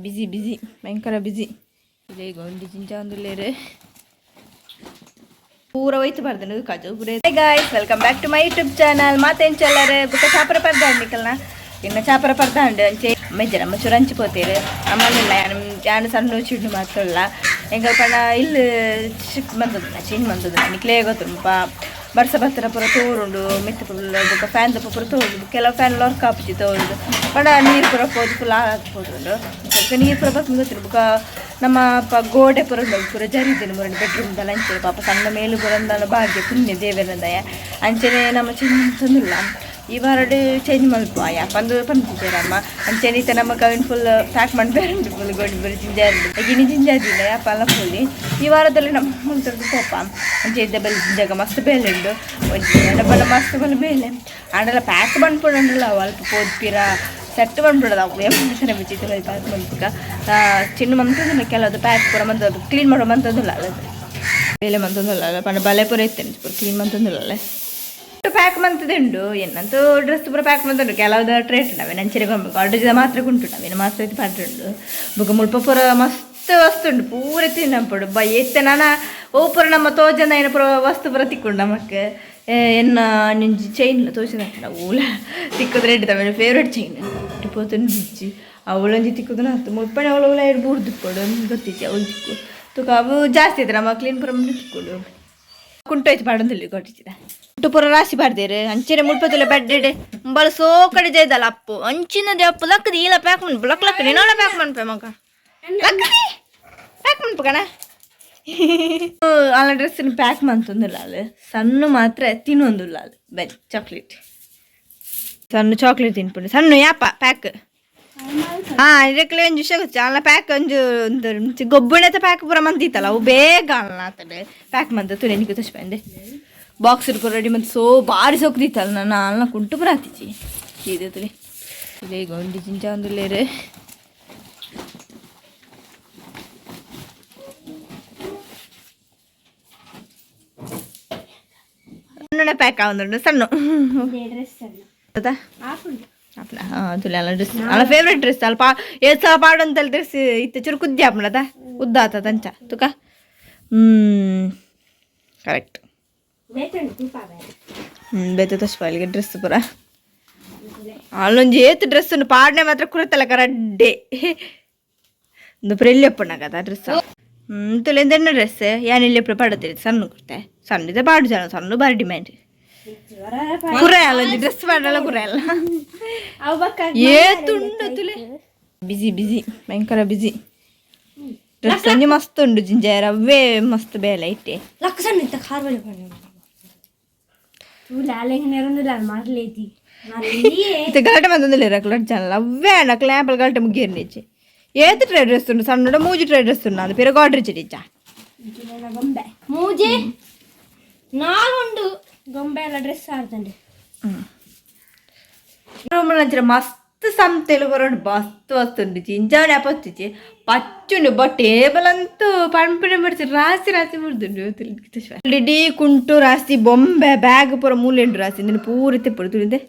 ಬಿಸಿ ಬಿಸಿ, ಭಯಂಕರ ಬಿಸಿ. ಬೇಗ ಒಂದು ಜಿಂಜಾಂದುಲ್ಲೇರು ಪೂರ ಹೋಯ್ತು ಬರ್ದನು ಕಾಜು ಪೂರ. Guys, welcome back to my YouTube channel. ಮಾತೇನ್ ಚಲ್ಲರು ಬುಕ್ಕ ಚಾಪರ ಪರ್ದಾಂಡ್ ನಿಕಲ್ನ ಇನ್ನು ಚಾಪರ ಪರ್ದಾಂಡ್ ಅಂಚೆ ಮೆಜ್ಜರ ಅಮ್ಮ ಚೂರು ಅಂಚು ಪೋತೇರು. ಅಮ್ಮನಿಲ್ಲ, ಯಾನು ಯಾನು ಸಣ್ಣ ಚಿಡ್ಡು ಮಾತ್ರಲ್ಲ. ಎಂಕಲ್ ಪಂಡ ಇಲ್ಲಿ ಶಿಫ್ಟ್ ಬಂದದ, ಚೇಂಜ್ ಬಂದದ. ನಿಕ್ಲೇ ಗೊತ್ತುಂಪ, ಬರ್ಸ ಬತ್ತರ ಪೂರ ತೋರುಂಡು ಮಿತ್ತ ಫುಲ್. ಬೊಕ್ಕ ಫ್ಯಾನ್ ದಪ್ಪ ಪೂರ ತೋರುಂಡು. ಕೆಲವು ಫ್ಯಾನ್ ವರ್ಕ್ ಆಪುಜಿ ತೋರುಂಡು. ಪಂಡ ನೀರು ಪೂರ ಪೋದು ಫುಲ್ ಪೋದುಂಡು. ಸ್ವಲ್ಪ ನೀರು ಪೂರ ಬತ್ತುಂಡು ಗೊತ್ತಿಲ್ಲ. ಬೊಕ್ಕ ನಮ್ಮ ಗೋಡೆ ಪೂರ ಉಂಡು, ಪೂರ ಜರಿದಿನ ಮುರಡು ಬೆಡ್ರೂಮ್ ದಲ್ಲ. ಅಂಚೆ ಪಾಪ ಸಣ್ಣ ಮೇಲು ಪೂರ ಭಾಗ್ಯ ಪುಣ್ಯ ದೇವರ ದಯ. ಅಂಚನೆ ನಮ್ಮ ಚೇಂಜ್ ಮಂತೊಂದುಲ್ಲ. ಈ ವಾರಡ್ ಚೇಂಜ್ ಮಲ್ಪ ಯಾಪಂದು ಪನ್ಪುಜೆರಮ್ಮ. ಅಂಚನೆ ಇತ್ತೆ ನಮ್ಮ ಕವಿನ್ ಫುಲ್ ಪ್ಯಾಕ್ ಮನ್ಪೆರುಂಡು. ಫುಲ್ ಗೋಡಿ ಪೂರ ಜಿಂಜಾರುಂಡು. ಗಿನಿ ಜಿಂಜಾದಿಲ್ಲ ಯಾಪಲ್ಲ ಪೋಲಿ. ಈ ವಾರದಲ್ಲಿ ನಮ್ಮ ಮುಲ್ತರ್ದು ಪೋಪ. ಅಂಚೆ ಇದ್ದ ಬೆಲೆ ಜಿಂಜಾಗ ಮಸ್ತ್ ಬೇಲೆ ಉಂಡು. ಒಂಜಿ ಬಲ್ಲ ಮಸ್ತ್ ಬಲ್ಲ ಬೇಲೆ ಆಂಡಲ ಪ್ಯಾಕ್ ಮನ್ಪುಂಡಲ್ಲ. ಅಲ್ಪ ಪೋದ್ ಪಿರ ಸೆಟ್ ಮನ್ಪುಡದ ಅವು ಬಿಚ್ಚಿತ್ತು. ಪ್ಯಾಕ್ ಮನ್ಪುಗ ಚಿನ್ನ ಮಂತೊಂದುಲ್ಲ. ಕೆಲವು ಪ್ಯಾಕ್ ಪೂರ ಮಂತದ್ದು ಕ್ಲೀನ್ ಮಾಡೋ ಮಂತೊಂದುಲ್ಲ. ಅಲ್ಲ, ಬೇಲೆ ಮಂತೊಂದುಲ್ಲ ಪಂಡ ಬಲೆ ಪೂರ ಇತ್ತೇನೆ ಪೂರ ಕ್ಲೀನ್ ಮಂತೊಂದುಲ್ಲ. ಪ್ಯಾಕ್ ಮಂತದೆ ಉಂಡು. ಎನ್ನಂತೂ ಡ್ರೆಸ್ ಪೂರ ಪ್ಯಾಕ್ ಮಂತುಂಡು. ಕೆಲವು ಟ್ರೇಟ್ ನಾವೇನು ಅಂಚನೆ ಆರ್ಡರ್ ಮಾತ್ರ ಉಂಟು. ನಾವೇನು ಮಾತ್ರ ಇದು ಪಾಡ್ರೆ ಉಂಡು. ಬೊಕ ಮುಲ್ಪ ಪೂರ ಮಸ್ತ್ ವಸ್ತು ಉಂಡು. ಪೂರ ತಿನ್ನಪುಡು ಬೈ ಇತ್ತೆ ನಾನ ಓ ಪೂರ ನಮ್ಮ ತೋಜನ ಏನ ಪೂರ ವಸ್ತು ಪೂರ ತಿಕ್ಕೊಂಡು ನಮಕ್. ಎನ್ನ ನಿಂಜಿ ಚೈನ್ ತೋಜನ ಊಲ ತಿಕ್ಕುದು ರೆಡ್ ತಮ್ಮ ಫೇವ್ರೆಟ್ ಚೈನ್ ಪೋತುಂಡು ಬಿಚ್ಚಿ. ಅವಳೊಂಜಿ ತಿಕ್ಕುದು ನಾತು ಮುಲ್ಪನೆ. ಅವಳು ಅವಳ ಎರಡು ಬೂರ್ದು ಗೊತ್ತಿಜ್ಜಿ. ಅವಳು ತಿಕ್ಕು ತುಕ ಅವು ಜಾಸ್ತಿ ಐತೆ. ನಮ್ಮ ಕ್ಲೀನ್ ಪೂರ ತಿಕ್ಕೊಂಡು ಕುಂಟೋಯ್ತು ಪಾಡೊಂದಿಲ್ಲ ಕೊಟ್ಟಿದ್ದ ಕುಂಟು ಪೂರ ರಾಶಿ ಪಾಡ್ದೇರು. ಅಂಚನೆ ಮುಲ್ಪతుಲ ಬೆಡ್ ಬಳ ಸೋಕಡೆ ಜೈದಲ್ಲ ಅಪ್ಪು ಅಂಚಿನದೆ. ಅಪ್ಪು ಲಕ್ಕದಿ ಇಲ್ಲ ಪ್ಯಾಕ್ ಮನ್ಪು. ಲಕ್ ಲಕ್ಕ ನಿನ್ನೋಳ ಪ್ಯಾಕ್ ಮನ್ಪೆ ಮಗ. ಲಕ್ಕದಿ ಪ್ಯಾಕ್ ಮನ್ಪು ಕಣ. ಅಲ್ಲ, ಡ್ರೆಸ್ ಪ್ಯಾಕ್ ಮಂತೊಂದುಲ್ಲ. ಅಲ್ಲ, ಸಣ್ಣ ಮಾತ್ರ ತಿನ್ನೊಂದುಲ್ಲ. ಅದು ಬರಿ ಚಾಕ್ಲೇಟ್. ಸಣ್ಣ ಚಾಕ್ಲೇಟ್ ತಿನ್ಪುಂಡು ಸಣ್ಣ. ಯಾಪ ಪ್ಯಾಕ್? ಹಾ, ಇದಕ್ಕೆ ಒಂಜಿ ವಿಷಯ ಗೊತ್ತ ಅಲ್ಲ, ಪ್ಯಾಕ್ ಒಂಜು ಒಂದು ಗೊಬ್ಬಣದ ಪ್ಯಾಕ್ ಪೂರ ಮಂದಿತ್ತಲ್ಲ, ಅವು ಬೇಗ ಅಲ್ಲ ಆತಡೆ ಪ್ಯಾಕ್ ಮಂತ ತುಲೆ ನಿಕ್ಕು ತಶ್ ಬಂದೆ. ಬಾಕ್ಸ್ ಇಟ್ಕೊ ರೆಡಿ ಮಂತ್. ಸೋ ಬಾರಿ ಸೋಕ್ದಿತ್ತಲ್ಲ. ನಾನು ಅಲ್ಲ ಕುಂಟು ಪೂರ ಆತಿಚಿ ಇದೆ ತುಲೆ. ಈಗ ಒಂದು ಜಿಂಜ ಒಂದುಲ್ಲೇರು. ಸಣ್ಣ ಪ್ಯಾಕ್ ಆವೊಂದುಂಡು ಸಣ್ಣ. ಡ್ರೆಸ್ ಹೌದಾ? ಆಪುಂಡು. ಅಪ್ಪ ಹಾಂ ತುಲೆ ಅಲ್ಲ ಡ್ರೆಸ್ ಅಲ್ಲ, ಫೇವ್ರೆಟ್ ಡ್ರೆಸ್ ಅಲ್ಪ. ಏಳು ಸಲ ಪಾಡೊಂತಲ್ ಡ್ರೆಸ್ ಇತ್ತೆ ಚೂರು ಕುದ್ದಿ ಆಪುಂಡದ ಉದ್ದ ಆತ ಅಂಚ ತುಕ. ಕರೆಕ್ಟ್. ಬೇತುಂಡು ತೂಪಾವೆ. ಹ್ಞೂ, ಬೇತೆ ತಶ್ಪಾಲಿಗೆ ಡ್ರೆಸ್ ಪೂರ ಅಲ್ಲೊಂಜಿ ಏತ್ ಡ್ರೆಸ್ ಉಂಡು. ಪಾಡ್ನೆ ಮಾತ್ರ ಕುರತಲ್ಲ ಕರಡ್ಡೆ. ಒಂದು ಪ್ರೆಲ್ಯಪ್ಪಣ್ಣಗದ ಡ್ರೆಸ್. ಹ್ಞೂ, ತುಲೆ ಡ್ರೆಸ್ ಯಾನ್ ಇಲ್ಲಿ ಪಾಡತ್ತೀರಿ. ಸಣ್ಣ ಕುರ್ತೆ ಸಣ್ಣ ಇದೆ ಪಾಡು ಜನ. ಸಣ್ಣ ಬಾರಿ ಡಿಮ್ಯಾಂಡ್ ಕುರೆ ಅಲ್ಲೊಂಜಿ ಡ್ರೆಸ್ ಪಾಡಲ್ಲ ಕುರೆ ಅಲ್ಲ. ಅವು ಬಕ್ಕ. ಏತುಂಡು ತುಲೆ. ಬಿಸಿ ಬಿಸಿ, ಭಯಂಕರ ಬಿಸಿ. ಡ್ರೆಸ್ ಒಂಜಿ ಮಸ್ತ್ ಉಂಡು ಜಿಂಜಾರ. ಅವೇ ಮಸ್ತ್ ಬೇಲೆ ಇಟ್ಟೆ. ಲಕ್ಕ ಸಣ್ಣ ಇತ್ತ ಖಾರ್ ಬಳಿ ಬಣ್ಣ ತೂ ಲಾಲೆಂಗ್ ನೆರೊಂದು ಮಾರ್ಲೇತಿ. ಇತ್ತೆ ಗಲಾಟೆ ಬಂದೊಂದಿಲ್ಲ ಅಕ್ಲ ಚಾನಲ್. ಅವೇ ಅಣ್ಣ ಕ್ಲಾಂಪಲ್ ಗಲಾಟೆ ಮುಗಿಯರ್ನಿಚ್ಚಿ. ಏತ್ ಟ್ರೈ ಡ್ರೆಸ್ ಉಂಡು ಸಣ್ಣ? ಮೂಜಿ ಟ್ರೈ ಡ್ರೆಸ್ ಉಂಡು. ಅದು ಪಿರಗ ಆರ್ಡರ್ ಇಚ್ಚಿಡಿಚ್ಚ. ಗೊಂಬೆ ಮೂಜಿ ನಾಲ್ುಂಡು ಗೊಂಬೆ ಎಲ್ಲ ಡ್ರೆಸ್ ಆಡ್ತಂಡೆ. ರೂಮಲ್ಲಿ ಮಸ್ತ್ ಸಂತೆಲು ಬರೋಡು. ಮಸ್ತ್ ವಸ್ತು ಜಿಂಜಾವಣೆ ಅಪತ್ತಿಚಿ ಪಚ್ಚುಂಡು. ಬಟ್ ಟೇಬಲ್ ಅಂತೂ ಪಣ್ಪಿನ ಬಿಡ್ಸಿ ರಾಸಿ ರಾಸಿ ಬಿಡ್ದುಂಡು. ಇಡೀ ಕುಂಟು ರಾಸಿ, ಬೊಂಬೆ, ಬ್ಯಾಗ್ ಪೂರ ಮೂಲೆಂಡು ರಾಸಿ. ನಿನ್ನ ಪೂರ ತಿಪ್ಪುಡು ತುಳಿದೆ.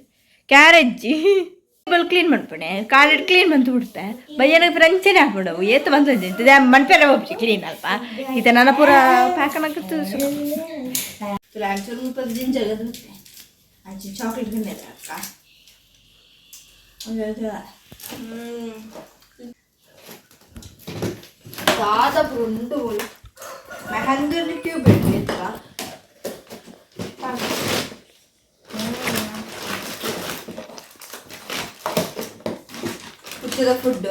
ಕ್ಯಾರೇಜ್ ಟೇಬಲ್ ಕ್ಲೀನ್ ಮನ್ಪುಣೆ. ಕಾಲೆಡ್ ಕ್ಲೀನ್ ಮಂತು ಬಿಡ್ತೆ. ಬಯ್ಯನ ಫ್ರೆಂಚನೆ ಹಾಪುಂಡು. ಏತ್ ಬಂತು ಮನ್ಪೆರ ಒಪ್ಚಿ ಕ್ಲೀನ್ ಅಲ್ಪ. ಈತ ನನ್ನ ಪೂರ ಪ್ಯಾಕ್ ಜಿಂಜಾಗ ಅಂಚೆ ಚಾಕ್ಲೇಟ್ ಅಕ್ಕ. ದಾದ ಉಂಡು. ಮೆಹಂದಿ ಟ್ಯೂಬ್ ಇತ್ತು. ಪುಚ್ಚದ ಫುಡ್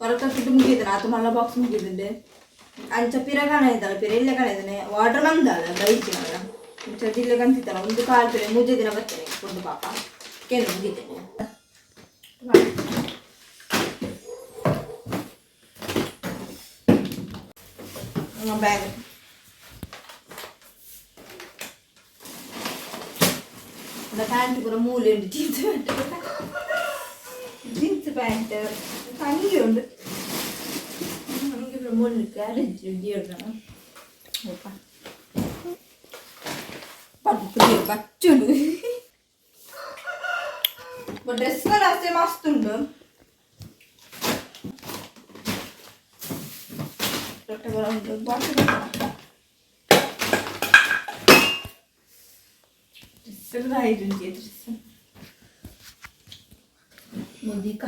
ಹೊರತ ಫುಡ್ ಮುಗಿದ. ಆತು ಮಲ್ಲ ಬಾಕ್ಸ್ ಮುಗಿದಿದ್ದೆ. ಅಂಚ ಪಿರ ಕಾಣ ಇದ್ದಾಳೆ, ಪಿರ ಇಲ್ಲೇ ಕಾಣ ಇದ್ದಾನೆ. ವಾಟರ್ ಮಂದಾಳ ಬೈಚಿ ಮಲ್ಲ. ಅಂಚ ಜಿಲ್ಲೆ ಕಂತಿತ್ತಲ್ಲ. ಒಂದು ಕಾಲು ಪಿರ ಮೂಜೆ ದಿನ ಬರ್ತೇನೆ ಫುಡ್ ಪಾಪ ಕೇಳಿ ಮುಗಿದ್ದೇನೆ. ಬ್ಯಾಗ್ ಪ್ಯಾಂಟ್ ಪೂರ ಮೂಲೆ ಉಂಟು. ಜೀನ್ಸ್ ಪ್ಯಾಂಟ್, ಜೀನ್ಸ್ ಪ್ಯಾಂಟ್ ಅಂಗಿ ಉಂಡು. ಅಂಗಿ ಪೂರ ಮೂಲೆ ಕ್ಯಾರೇಜ್ ಬಚ್ಚುಂಡು. ಡ್ರೆಸ್ ಅಷ್ಟೇ ಮಸ್ತ್ ಉಂಟು. ಮುದಿಕ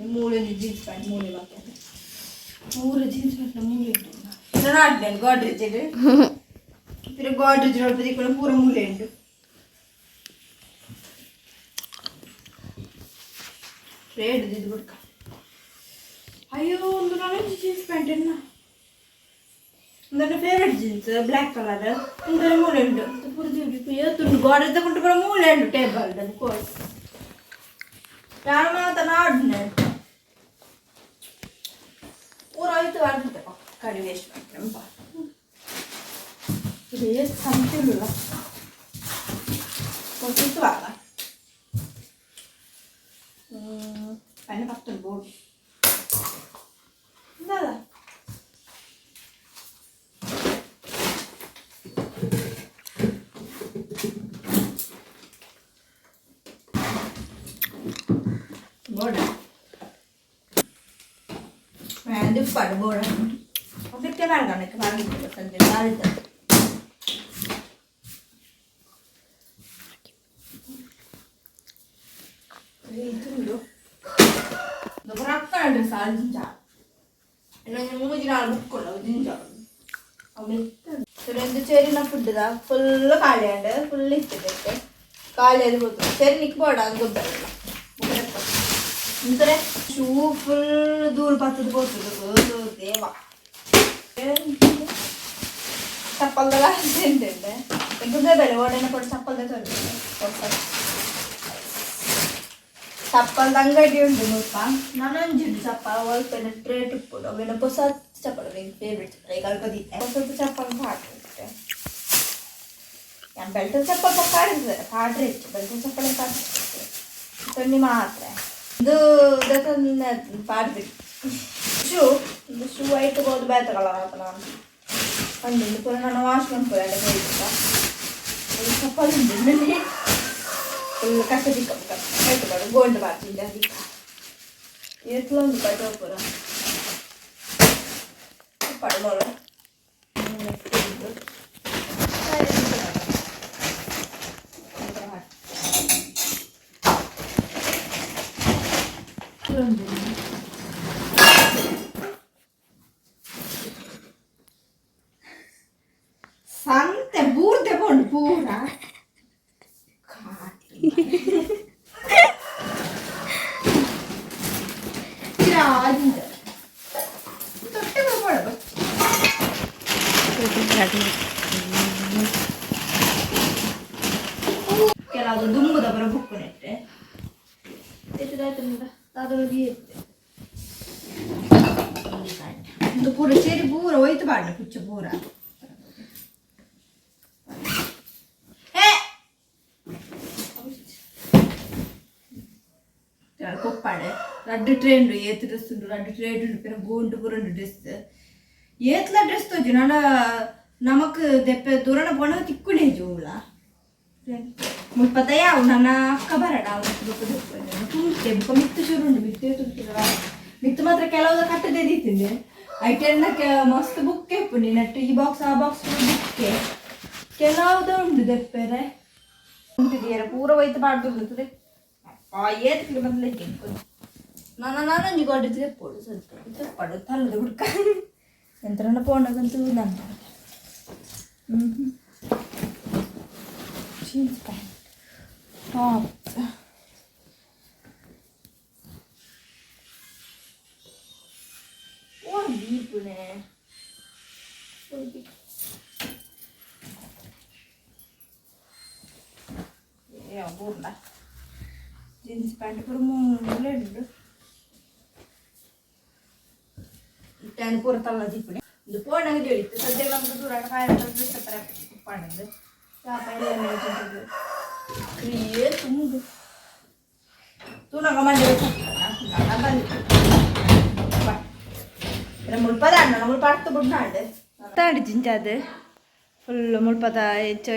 ಮೂಳೆ ಜೀನ್ಸ್ ಪ್ಯಾಂಟ್ ಮೂಳೆ ಬಾಕಿ ಮೂರು ಜೀನ್ಸ್ ಪ್ಯಾಂಟ್ ಮೂಲೆ ನಾಡ್ಲೇನು ಗೋಡ್ರೇಜ್ ಪಿರ ಗೋಡ್ರೇಜ್ ನೋಡ್ಬೋದು ಪೂರ ಮೂಲೆ ಉಂಟು. ರೇಡ್ ಇದು ಬುಡ್ಕ. ಅಯ್ಯೋ ಒಂದು ನಾನೊಂದು ಜೀನ್ಸ್ ಪ್ಯಾಂಟ್ ಎನ್ನ ನನ್ನ ಫೇವ್ರೆಟ್ ಜೀನ್ಸ್ ಬ್ಲ್ಯಾಕ್ ಕಲರ್ ಒಂದು ಮೂಲೆ ಉಂಟು ಪೂರ ಏತುಂಡು ಗೋಡೆ ತಗೊಂಡು ಪೂರ ಮೂಲೆ ಉಂಟು ಟೇಬಲ್ ಕೋರ್ಸ್ ನಾನು ಮಾತ್ರ ನಾಡ್ನೆ ಪೂರ ಆಯ್ತು ಆಡ್ಬಿಟ್ಟೆ ಕಡಿ ವೇಸ್ಟ್ ಮಾಡ್ತಾರೆ ಇದು ಎಷ್ಟು ಸಂತಿಲ್ಲ ಕೊಟ್ಟಿತ್ತು ಆಗ ಪೈನ ಪತ್ತುಂಡು ಬೋರ್ಡ್ ಎಂದಲ್ಲ ಬೋರ್ಡ್ ದುಪ್ಪಾಡು ಬೋರ್ಡ್ ಅದಕ್ಕೆ ಬಾರ್ಗಣಕ್ಕೆ ಬಾರ್ಗಿತ್ತು ಸಂಜೆ ಬಾರಿದ್ದ ತುಂಡು ರಕ್ಕನ ಡ್ರೆಸ್ ಜಿಂಜ ಇನ್ನೊಂದು ಮೂಜಿ ನಾಲ್ ಬುಕ್ ಜಿಂಜ ಒಂದು ಚೆರಿನ ಫುಡ್ದ ಫುಲ್ ಖಾಲಿ ಅಂಡ್ ಫುಲ್ ಇತ್ತು ಖಾಲಿ ಅದು ಗೊತ್ತು ಚೆರಿ ನಿಕ್ ಬೋಡ ಅದು ಗೊಬ್ಬರ ಅಂದರೆ ಶೂ ಫುಲ್ ದೂರ ಪತ್ತದ ಪೋತದ ದೇವ ಚಪ್ಪಲ್ದಲ್ಲ ತಿಂತಿದ್ದೆ ಬೆಲೆ ಓಡೇನ ಕೊಟ್ಟು ಚಪ್ಪಲ್ದ ಚಪ್ಪಲ್ದ ಅಂಗಡಿ ಉಂಟು ಮುಲ್ಪ ನಾನೊಂಜಿ ಚಪ್ಪಲ್ ಒಲ್ಪೆನ ಟ್ರೇಟ್ ಉಪ್ಪುಡು ಅವೆನ ಹೊಸ ಚಪ್ಪಲ್ ಫೇವ್ರೆಟ್ ಚಪ್ಪಲ್ ಈಗ ಅಲ್ಪ ದೀತೆ ಹೊಸದು ಚಪ್ಪಲ್ ಪಾಡ್ರೆ ನಾನು ಬೆಲ್ಟ್ ಚಪ್ಪಲ್ ಪಕ್ಕ ಆಡಿದ್ರೆ ಪಾಡ್ರೆ ಹೆಚ್ಚು ಬೆಲ್ಟ್ ಚಪ್ಪಲ್ ಪಾಡ್ರೆ ತೊನ್ನಿ ಮಾತ್ರ ಇದು ಪಾಡ್ಬಿಟ್ಟು ಶೂ ಒಂದು ಶೂ ಐಟ್ ಹೋದ ಬೇತ ಕಲರ್ ಆತ ನಾನು ಪಂಡು ಪೂರ ನಾನು ವಾಶ್ ಮನ್ಪುರ ಹೋಗಿದ್ದ ಚಪ್ಪಲ್ ಉಂಟು ಫುಲ್ ಕಷ್ಟ ದಿಕ್ಕ ಕಟ್ಟು ಬಾಡು ಗೋಲ್ಡ್ ಬಾರ್ಜಿಂದ ದಿಕ್ಕ ಏತ್ಲ ಒಂದು ಕಟ್ಟು ಪೂರ ಪಡ್ಬೋಳ ಸಂತೆ ಬೂರ್ದೆ ಪೋಂಡು ಪೂರ ಕೆಲವು ದುಂಬುದ ಬರ ಬುಕ್ ನೆಟ್ಟೆ ಒಂದು ಪೂರ ಸೇರಿ ಪೂರ ಹೋಯ್ತು ಬಾಡ ಕುಚ್ಚ ಪೂರ ಕೊಪ್ಪಾಡೆ ರಡ್ಡು ಟ್ರೇಂಡು ಏತ್ ಡ್ರೆಸ್ ಉಂಟು ರಡ್ಡು ಟ್ರೇಡ್ ಉಂಟು ಪಿರ ಗೋಂಡು ಪೂರ ಉಂಡು ಡ್ರೆಸ್ ಏತ್ಲ ಡ್ರೆಸ್ ತೋಜು ನನ ನಮಕ್ ದೆಪ್ಪೆ ದೂರನ ಪೋಣ ತಿಕ್ಕುಣೆ ಜೋಳ ಮುಪ್ಪತ್ತ ಯಾವ ನನ್ನ ಅಕ್ಕ ಬರಡ ತುಂಬಿತೆ ಬುಕ್ಕ ಮಿತ್ತು ಶುರು ಉಂಟು ಮಿತ್ತೆ ತುಂಬಿರ ಮಿತ್ತು ಮಾತ್ರ ಕೆಲವು ಕಟ್ಟದೆ ದೀತಿಂದೆ ಐಟೆನ್ನ ಮಸ್ತ್ ಬುಕ್ ಇಪ್ಪು ನೆಟ್ಟು ಈ ಬಾಕ್ಸ್ ಆ ಬಾಕ್ಸ್ ಬುಕ್ಕೆ ಕೆಲವುದ ಉಂಟು ದೆಪ್ಪೆರೆ ಉಂಟಿದೆಯರ ಪೂರ ಹೋಯ್ತು ಪಾಡ್ದು ಏತ್ ಬಂದ್ಲಿಕ್ಕೆ ನಾನು ನಾನೊಂಜಿ ಗೋಡೆ ತೆಪ್ಪೋಡು ಸ್ವಲ್ಪ ತೆಪ್ಪಾಡು ತಲ್ಲದ ಹುಡ್ಕ ಎಂತ್ರನ ಪೋಣಗಂತೂ ನಾನು jeans pant top ಓ ದೀಪುನೆ ಬೂರ್ನ ಜೀನ್ಸ್ ಪ್ಯಾಂಟ್ ಪೂರ ಮೂಲೆ ಉಂಟು ಇಟ್ಟಾನು ಪೂರ ತಲ್ಲ ದೀಪುನೆ ಒಂದು ಪೋಣಂಗೆ ತಿಳಿತ್ತು ಸದ್ಯ ನಮ್ಗೆ ದೂರ ಕುಪ್ಪಾಣಂದು ಕ್ರಿಯೆ ತುಂಬು ತೂನಗ ಮಂಡೆ ಮುಲ್ಪದ ಅಣ್ಣ ಮುಲ್ಪ ಅರ್ಥ ಬುಡ್ನಾಡು ತಾಡು ಜಿಂಜಾದು ಫುಲ್ ಮುಲ್ಪದ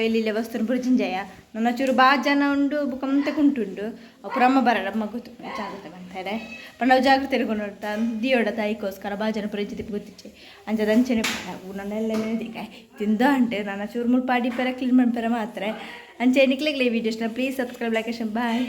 ಎಲ್ಲಿಲ್ಲ ವಸ್ತುನ ಪೂರ ಜಿಂಜಾಯ. ನನ್ನ ಚೂರು ಬಾ ಜನ ಉಂಡು, ಬೊಕ ಮಂತೆ ಕುಂಟುಂಡು. ಅವು ಪೂರ ಅಮ್ಮ ಬರಡ, ಅಮ್ಮ ಗೊತ್ತು ಜಾಗ್ರತೆ ಬಂತಾರೆ ಪಂಡ ಅವು ಜಾಗ್ರತೆ ಇರ್ಕೊಂಡು ದಿಯೋಡ ತಾಯಿಗೋಸ್ಕರ ಬಾ ಜನ ಪೂರ ಇಂಚ ಗೊತ್ತಿಚ್ಚೆ ಅಂಚದ ಅಂಚನೆ. ನನ್ನ ಎಲ್ಲ ತಿಂದ ಅಂಟೆ ನನ್ನ ಚೂರು ಮುಲ್ಪ ಅಡಿಪೆರ ಕ್ಲೀನ್ ಮಾಡ್ಪೆರ ಮಾತ್ರ. ಅಂಚೆ ನಿಕ್ಲೆಗ್ಲೆ ಈ ವಿಡಿಯೋಸ್ನ. Please subscribe, like, bye.